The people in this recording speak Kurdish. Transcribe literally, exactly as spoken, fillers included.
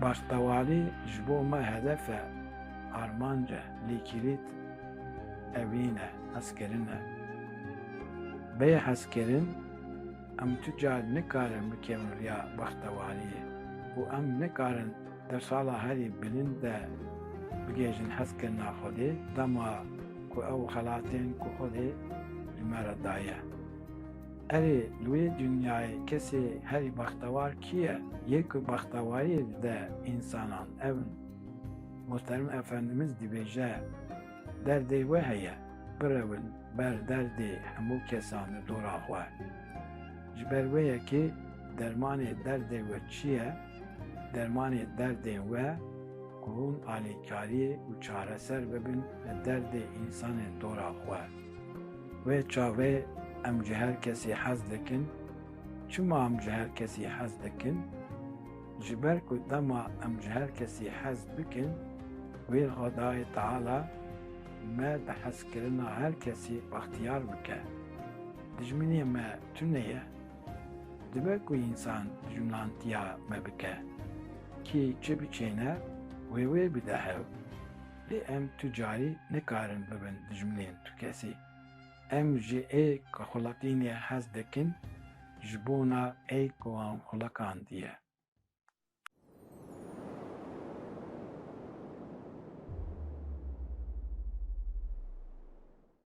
Bextewarî ji bo me hedef e, armanc e, lê kîlît evîn e, hezkirin e. Bê hezkirin em tu car nikarin bikevin riya bextewariyê û em nikarin di xala herî bilind de bigihêjin hezkirina Xwedê, dema ku ew xelatên ku Xwedê ji me re daye. Erê, li wê dinyayê kesê herî bextewar kî ye? Yê ku bextewariyê dide însanan, ev in. Muhterem Efendimiz dibêje, derdê we heye, birewin ber derdê hemû kesan li dora xwe. Ji ber wê yekê dermanê derdê we çi ye? Dermanê derdê we ku hûn alîkariyê û çareser bibin li derdê însanên dora xwe. Wê çavê em ji her kesî hez dikin. Çima em ji her kesî hez dikin? Ji ber ku dema em ji her kesî hez bikin, wê Xwedayê Teala me di hezkirina her kesî bextiyar bike. Dijminê me tune ye. Dibe ku însan dijminantiya me bike. Kî çi biçêne, wê wê bide hev. Lê em tu carî nikarin bibin dijminên tu kesî. Em ji ê ku xuletînê hez dikin, ji bona ê ku wan xulekandiye.